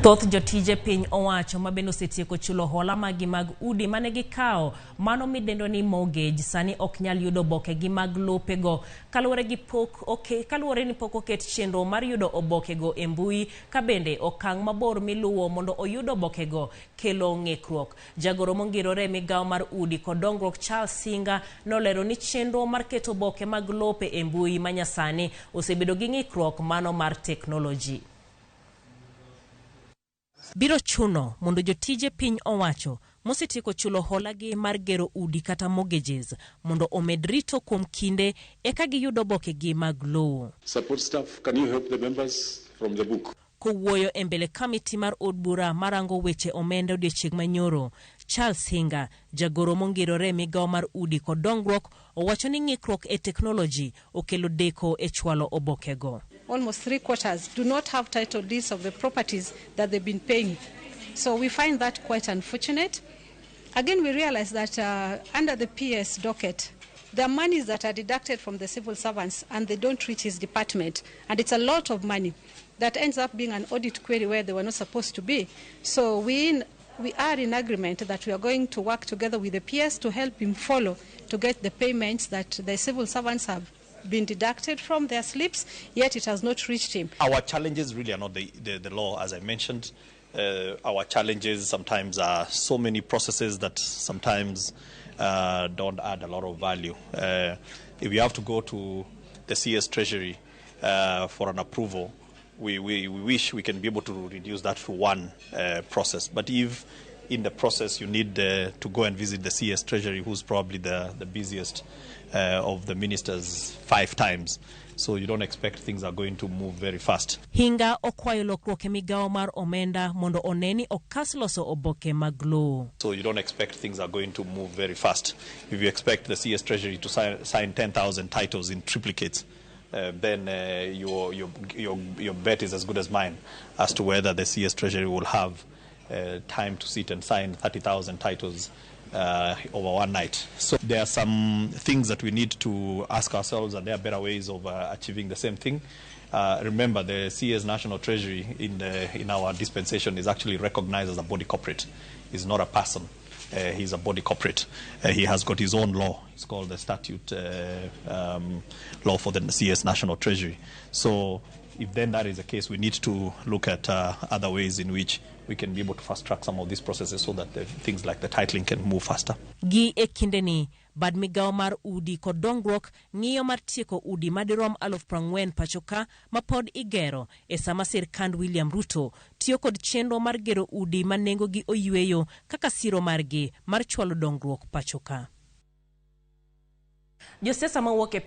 Thoth jotije piny owacho ma bende osetieko chulo hola maggi mag udi mane gikawo mano midendo ni mortgage sani ok nyal yudo obokegi mag lopego kaluwore gi pok oke, kaluwore ni pok oket chenro mar yudo obokego e mbui ka bende okang' mabor miluwo mondo oyud obokego kelo ng'ikruok. Jagoro mongirore e migawo mar udi kod dongruok Charles Singa nolero ni chenro mar keto oboke mag lope e mbui manyasani osebedo gi ng'ikruok mano mar teknoloji. Biro chuno mondo jotije piny owacho mosetieko chulo holagi mar gero udi kata mortgages mondo omed rito kuom kinde eka giyud obokegi mag lowo. Support staff, can you help the members from the book? Kowuoyo e mbele kamiti mar od bura marango weche omenda odiechieng' manyoro, Charles Hinga, jagoro mongirore e migawo mar udi kod dongruok, owacho ni ng'ikruok e teknoloji okelo deko e chwalo obokego. Almost 3/4 do not have title deeds of the properties that they've been paying. So we find that quite unfortunate. Again, we realize that under the PS docket, there are monies that are deducted from the civil servants and they don't reach his department. And it's a lot of money that ends up being an audit query where they were not supposed to be. So we are in agreement that we are going to work together with the PS to help him follow to get the payments that the civil servants have been deducted from their slips, yet it has not reached him. Our challenges really are not the law, as I mentioned. Our challenges sometimes are so many processes that sometimes don't add a lot of value. If you have to go to the CS Treasury for an approval, we wish we can be able to reduce that to one process. But if in the process you need to go and visit the CS Treasury, who's probably the busiest of the ministers 5 times, so you don't expect things are going to move very fast. Hinga okwayo lokruok e migawo mar omenda mondo one ni okas loso oboke mag lowo. So you don't expect things are going to move very fast. If you expect the CS Treasury to sign 10,000 titles in triplicates, then your bet is as good as mine as to whether the CS Treasury will have time to sit and sign 30,000 titles over one night. So there are some things that we need to ask ourselves, and there are better ways of achieving the same thing. Remember, the CS National Treasury in our dispensation is actually recognized as a body corporate. He's not a person. He's a body corporate. He has got his own law. It's called the statute law for the CS National Treasury. So if then that is the case, we need to look at other ways in which we can be able to fast track some of these processes so that the things like the titling can move faster. Gi e kindeni, bad migawo mar udi kod dongruok ng'iyo mar tieko udi madirom 40,000 pacho ka ma pod igero e sama sirkand William Ruto tiyo kod chenro mar gero udi ma nengogi oyweyo kaka siro margi mar chwalo dongruok pacho ka. Josiasa mawuok e